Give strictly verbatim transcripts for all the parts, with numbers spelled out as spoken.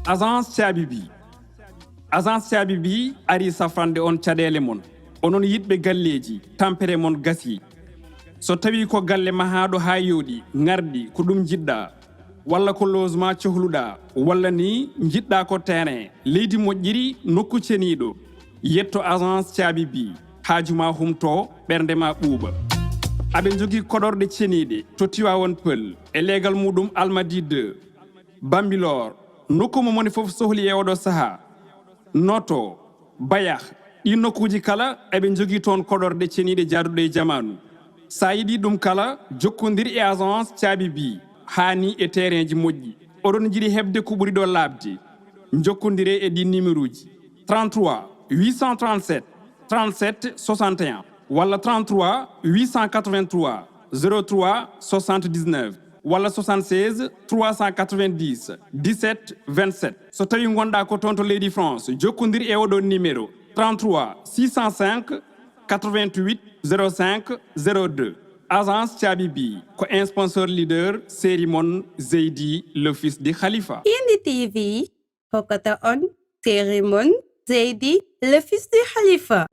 Agence Caabi Bi. Agence Caabi Bi ari safrande on caɗeele mon. Onon yiɗɓe galleeji, tampere mon gasii. So tawii ko galle mahaaɗo haa yooɗi, ŋarɗi, ko ɗum njiɗɗaa, walla ko logement cohluɗaa, walla ni njiɗɗaa ko terrain, leydi moƴƴiri, nokku ceniiɗo, yetto Agence Caabi Bi, haaju ma humto, ɓernde ma ɓuuɓa. Aɓe njogii koɗorɗe ceniiɗe to Tivaouane Peulh, e leegal muɗum Almadies deux, Bambilor, nokku mo moni fof sohli e oɗo sahaa. Noto, Bayah, ɗii nokkuuji kala eɓe njogii toon koɗorɗe ceniiɗe jaaduɗe e jamaanu. So a yiɗii ɗum kala, jokkondir e Agence Caabi Bi, haa ni e terrainji moƴƴi. Oɗon njiɗi heɓde ko ɓuri ɗo laaɓde? Njokkondiree e ɗii nimeruuji: trente-trois huit cent trente-sept trente-sept soixante et un, walla trente-trois huit cent quatre-vingt-trois zéro trois soixante-dix-neuf, walla soixante-seize trois cent quatre-vingt-dix dix-sept vingt-sept. So tawii ngonɗaa ko toon to leydi France, jokkondir e oɗo numéro: trente-trois six cent cinq quatre-vingt-huit zéro cinq zéro deux. Agence Caabi Bi ko sponsor leader série mon Zeydi, le fils di Khalifa. Kindi T V hokkata on série mon Zeydi, le fils di Khalifa.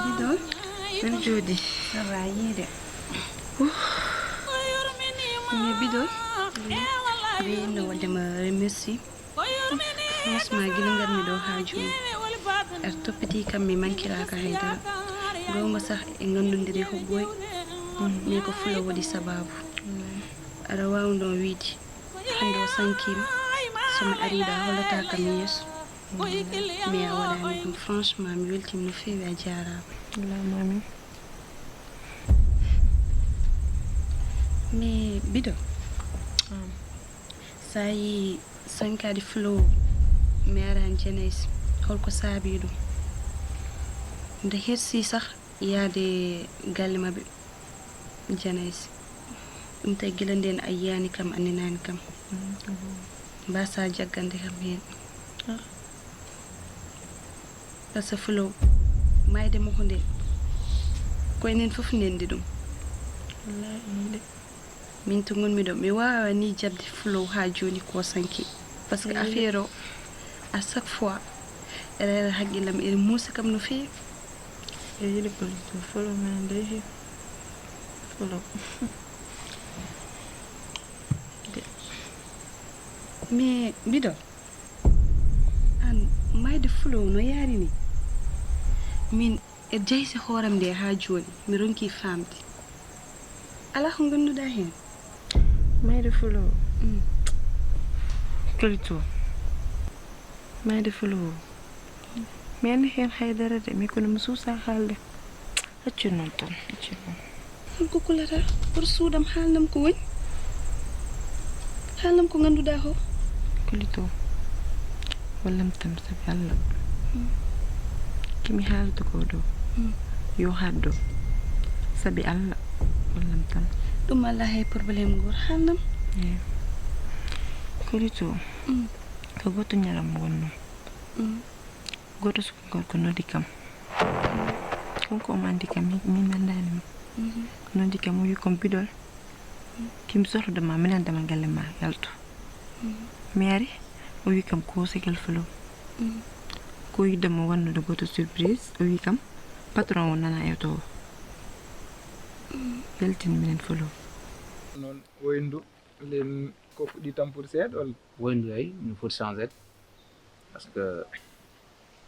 Bidon, bel jooɗi. Ça va, yiide. Mais Bidon, ɓe inno waɗde ma remercie. Franchement, gila ngarmi ɗo haa jooni, aɗa toppiti kam, mi mankiraaka hay dara. Goonga sah, en nganndondiri ko ɓooy, mais ko fulo waɗi sabaabu. Aɗa waawi ɗon wiide, hannde o sankiima, so mi arii ɗo a hollataa kam yeeso. Mais a waɗaani ɗum, franchement, mi weltiima no feewi, a jaaraama. Allahumma amin. Mais Bidon, sa yii sankaade fulo o, mi araani Janays, holko saabii ɗum? Nde hersi sah yaade galle maɓɓe Janays. Ɗum tawi gila ndeen a yiyaani kam, a nanaani kam. Mbaasaa jaggande kam heen. Par ce que fulo, maayde makko nde, ko enen fof nendi ɗum. Wallaahi, inde. Min to ngonmi ɗo, mi waawaa ni jaɓde fulo haa jooni ko sanki. Par ce que affaire o, à chaque fois, ene reena hakkillam, ene muusa kam no feewi. E yiɗi fulo, fulo ma nde he. Fulo. Mais Bidon, aan, maayde fulo no yaari ni? Min e jayse hooram nde haa jooni, mi ronki faamde. Alaa ko ngannduɗaa heen? Maayde fulo. Mm. Tolito. Maayde fulo. Mi anndaa heen hay dara de, mi kono mi suusaa haalde. Accu noon tan, accu noon. Hol ko kulataa? Hoto suuɗam, haalnam ko woni. Haalnam ko ngannduɗaa ko. Kulito. Wallam tan sabi Allah. Kimi haalata ko ɗo, yo haɗ ɗo. Sabi Allah, wallam tan. Ɗum alaa hay problème, goor, haalnam. Eey. Kori to, ko gooto ñalawma wonnoo. Gooto suka gorko noddi kam. Kanko omo anndi kam, mi, mi anndaani mo. Noddi kam, o wi kam, "Bidol, kimi sohlude ma, mi nannda ma galle ma, yaltu." Mi ari, o wi kam, "Ko segal folo." Ko yiɗde mo wannude gooto surprise, o wi kam, "Patron o nana e to o." Yaltini minen folo. Noon, woyndu, len ko fuɗɗi tampude seeɗa, walla? Woyndu, eey, no foti changede. Parce que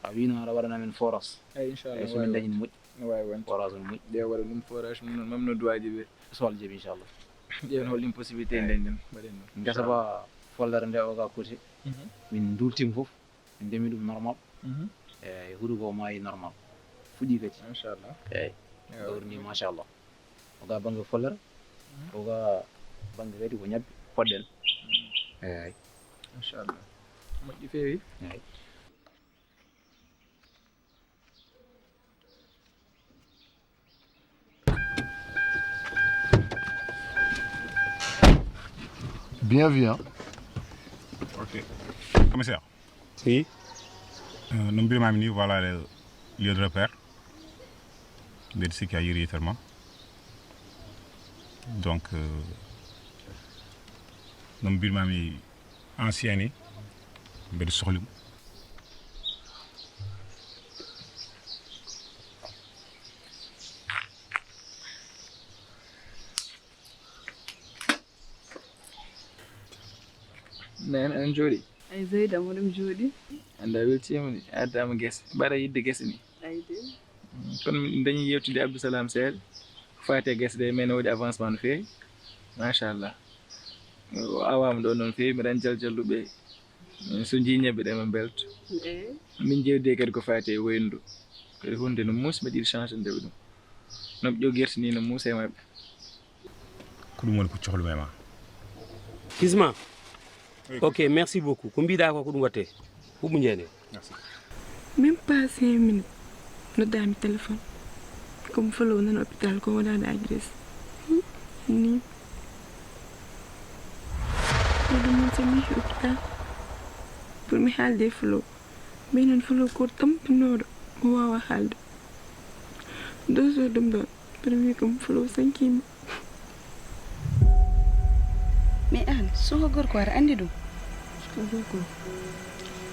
a wiino aɗa waɗana men forage. Eey, inchallah, eey, so min ndañi no moƴƴi. No waawi wonde. Forage no moƴƴi. Nde waɗa ɗum forage mum noon, mam no duwaaji ɓe? So Allah jaɓi, inchallah. Ƴeewen hol ɗin possibilité. Eey. Ndañɗen, mbaɗen noon. Ngesa ba follere nde o ga côté. Min ndultima fof. Min ndemi ɗum normal. Eey, huɗo ko maayi normal. Fuɗi kadi. Machallah. Eey. Eey. Gawri ni, machallah. O ga bannge follere, o ga bannge kadi ko ñebbe, poɗɗen. Eey. Machallah. Moƴƴi feewi. Eey. Bien vu, hein? Ok. Commissaire. Si. Euh, no mbirmami ni, voilà le lieu de repère. Mbeɗa sikki a yiiri yitere ma. Donc, euh, no mbirmami ancien ni, mbeɗa sohli mo. Nene, aɗa jooɗi? Ay, Zeyda, moɗon jooɗi? Annda, a weltiima ni, a addaama gese. Mbaɗa yiɗde gese ni? Ay, de. Mm, kono min dañi yewtude Abdou Salam seeɗa. Ko faati e gese de, mais no waɗi avancement no feewi. Machallah. O awaama ɗo noon feewi, mbiɗa anndi jaljalluɓe. So njii ñebbe ɗe, maa mbelto. Eey. Min jewdi kadi ko faati e woyndu. Kadi huunde no muusi, mbeɗa yiɗi changé nde ɗum. No ɓe ƴogi gerte ni no muusi e maɓɓe. Ko ɗum woni ko cohlumi e ma. Kisma. Oui. Ok, merci beaucoup. Ko mbiɗa ko, ko ɗum watte. Huɓu njeene. Merci. Même pas cinq minutes, noddaami téléphone. Ko mi folo nan hôpital, ko wonani agressé. Hmm, ni. Ko ɗum woni so mi yehi hôpital. Pour mi haalde e folo. Mais noon folo ko tampinooɗo, o waawa haalde. Deux jours ɗum ɗoon. Premier comme folo sankiima. Mais aan, suka gorko aɗa anndi ɗum? Suka gorko.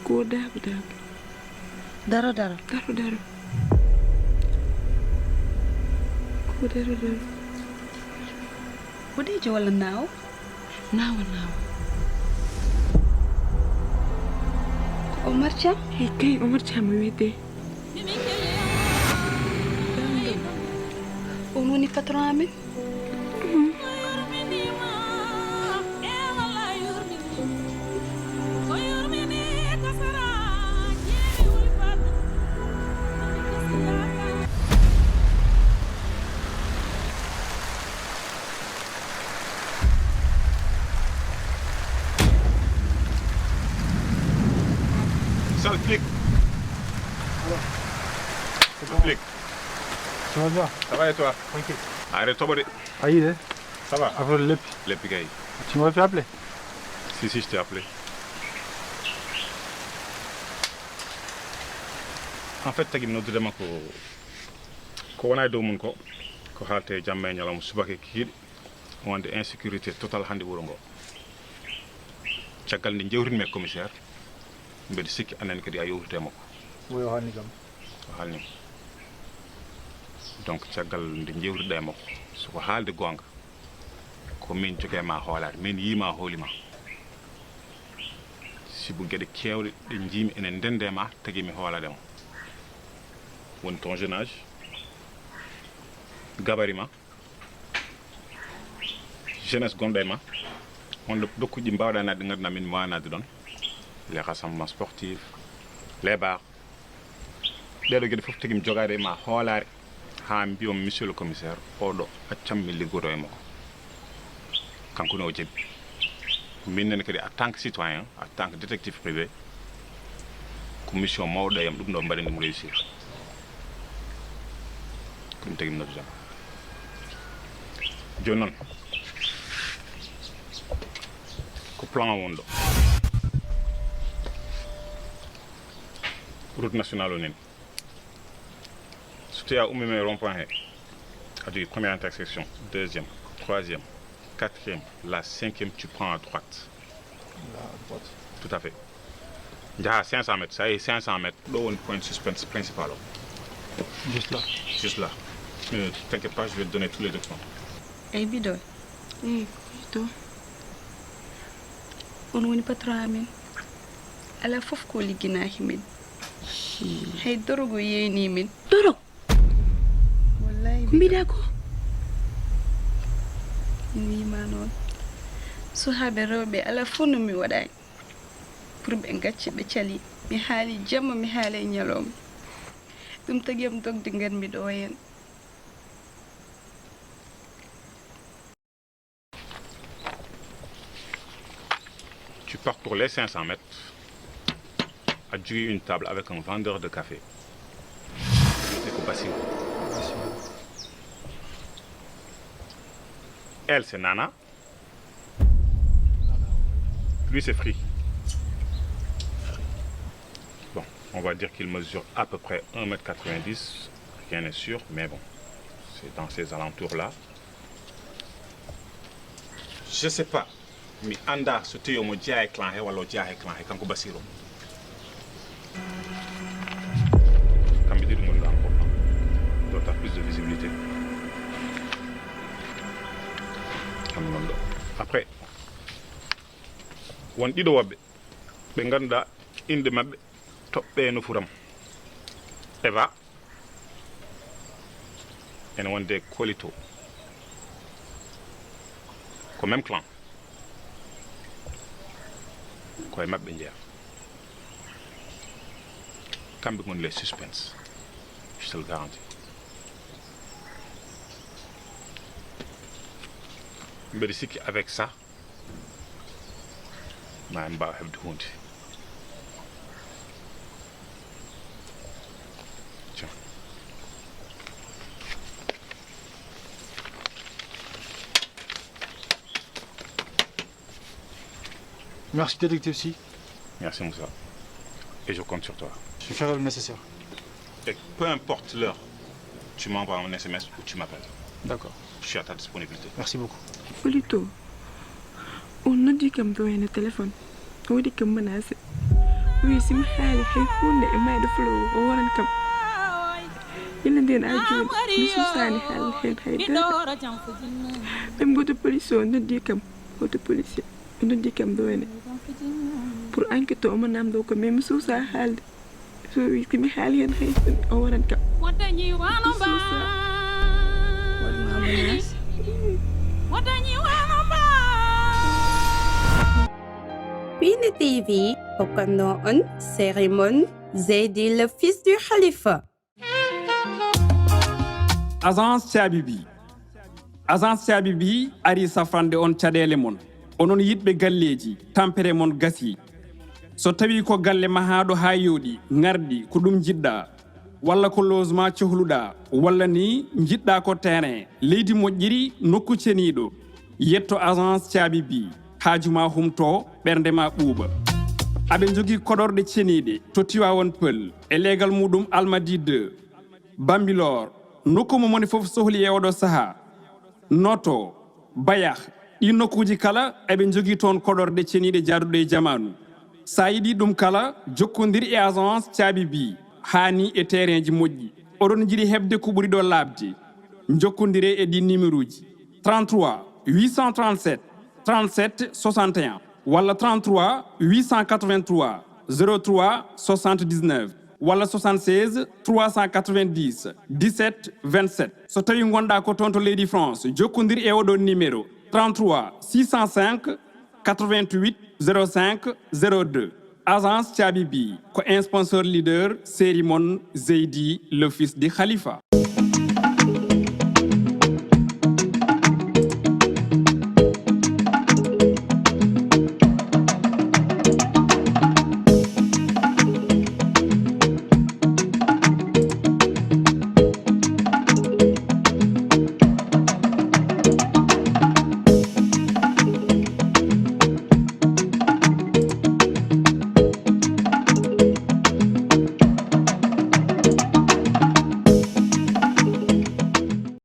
Ko daabu daabu. Daro daro. Daro daro. Ko daro daro. Boɗeejo walla naawo? Naawo, naawo. Ko Omar Thiam? Hey, kay Omar Thiam o wiyetee. On woni patron amen? Sale flic. Alors, c'est bon. Flic. Tu vas bien? Ça va et toi? Tranquille. Arrête, toi, buddy. Aïe, eh? Ça va? Après le leppi. Leppi kay. Tu m'as fait appeler? Si, si, je t'ai appelé. En fait, tagi mi noddude ma ko, ko wona e dow mum ko, ko haalte jamma e ñalawma subaka e kikiiɗe, wonde insécurité totale hannde wuro ngo. Caggal nde njewtimi e commissaire, mbeɗa sikki anen kadi a yewtete e makko. Moy o haalni kam? O haalni. Donc, caggal nde njewtuɗa e makko, so ko haalde goonga, ko min jogi e ma hoolaare, min yii ma, hooli ma. Sibu geɗe keewɗe ɗe njiimi ene ndende e ma, tagi mi hoolaade mo. Woni ton jeune âge, gabari ma, jeunesse gonɗo e ma, wonde dokkuji ɗi mbaawɗa naatde, ngannduɗaa min mi waawa naatde ɗoon, les rassemblements sportifs, les bars. Ɗeeɗo geɗe fof tigi mi jogaade e ma hoolaare, haa mbiyam, monsieur le commissaire, oɗo accam mi liggodo e makko. Kanko ne o jaɓi. Min nene kadi, en tant que citoyen, en tant que détective privé, Ko mission mawɗo e am, ɗum ɗo mbaɗen ɗum réussir. Ko ɗum tagi mi noddude ma. Jooni noon, ko plan o woni ɗo. Route nationale o nani. So tawii a ummiima e rond-point he, a jogii première intersection, deuxième, troisième, quatrième, la cinquième, tu prends à droite. Là, à droite. Tout à fait. Njaha cinq cents mètres, ça y est, cinq cents mètres. Ɗo woni point suspense principal o. Juste là. Juste là. Euh, t'inquiète pas, je vais te donner tous les documents. Eyi, Bidoy. Eyi, Koyto. On woni patron amen. Alaa fof ko ligginaaki min. Hii. Hay dorogo yeeyni min. Dorog? Wallahi, ko mbiɗa ko? Mi wiima noon. Suhaaɓe rewɓe, alaa fof no mi waɗaani. Pour ɓe ngacca, ɓe cali. Mi haali jamma, mi haali ñalawma. Ɗum tagi am dogde ngarmi ɗo heen. Tu parcours les cinq cents mètres. A jogii une table avec un vendeur de café. C'est ko Basirou. Elle, c'est Nana. Lui, c'est Free. Bon, on va dire qu'il mesure à peu près un mètre quatre-vingt-dix. Rien n'est sûr, mais bon, c'est dans ces alentours-là. Je sais pas. Mi anndaa so tawii omo jeyaa e clan he walla o jeyaa e clan he, kanko Basirou. Kamɓe ɗiɗo ngonduɗaa encore, doit avoir plus de visibilité. Kamɓe ngonɗo. Après, won ɗiɗo woɓɓe ɓe ngannduɗaa innde maɓɓe toɓɓe e nofuru am. Eva. Ene wonde Kolito. Ko même clan. Ko e maɓɓe njeyaa. Kamɓe ngoni les suspens. Je te le garantis. Mbeɗa sikki avec ça, ma en mbaaw heɓde huunde. Tiens. Merci, détective Si. Merci, Moussa. Et je compte sur toi. Je ferai le nécessaire. Et peu importe l'heure, tu m'envoies un S M S ou tu m'appelles. D'accord. Je suis à ta disponibilité. Merci beaucoup. Kolito, o noddi kam ɗo heen e téléphone. O waɗi kam menacé. O wi si mi haali hay huunde e Maïda Flow, o waran kam. Ina ndeen haa jooni, mi suusaani haalde heen hay dara. Même hoto police o noddi kam, hoto police o noddi kam ɗo heen. Pour enquête o, omo naamndoo ko, mais mi suusaa haalde. So wi, si mi haali heen hay, o waran kam. Mi suusaa. Waɗ ma menace. Piindi T V hokkanno on série mon Zeydi, le fils du Khalifa. Agence Caabi Bi. Agence Caabi Bi ari safrande on caɗeele mon. Onon yiɗɓe galleeji, tampere mon gasii. So tawii ko galle mahaaɗo haa yooɗi, ŋarɗi, ko ɗum njiɗɗaa, walla ko logement cohluɗaa, walla ni njiɗɗaa ko terrain, leydi moƴƴiri, nokku ceniiɗo, yetto Agence Caabi Bi. Haaju ma humto, ɓernde ma ɓuuɓa. Aɓe njogii koɗorɗe ceniiɗe to Tivaouane Peulh, e leegal muɗum Almadies deux, Bambilor, nokku mo moni fof sohli e oɗo sahaa. Noto, Bayax, ɗi nokkuuji kala eɓe njogii toon koɗorɗe ceniiɗe jaaduɗe e jamaanu. So a yiɗi ɗum kala, jokkondir e Agence Caabi Bi, haa ni e terrainji moƴƴi. Oɗon njiɗi heɓde ko ɓuri ɗo laaɓde? Njokkondiree e ɗii numéro uji: trente-trois huit cent trente-sept trente-sept soixante et un walla trente-trois huit cent quatre-vingt-trois zéro trois soixante-dix-neuf walla soixante-seize trois cent quatre-vingt-dix dix-sept vingt-sept. So tawii ngonɗaa ko toon to leydi France, jokkondir e oɗo numéro: trente-trois six cent cinq quatre-vingt-huit zéro cinq zéro deux. Agence Caabi Bi ko sponsor leader série mon Zeydi, le fils du Khalifa.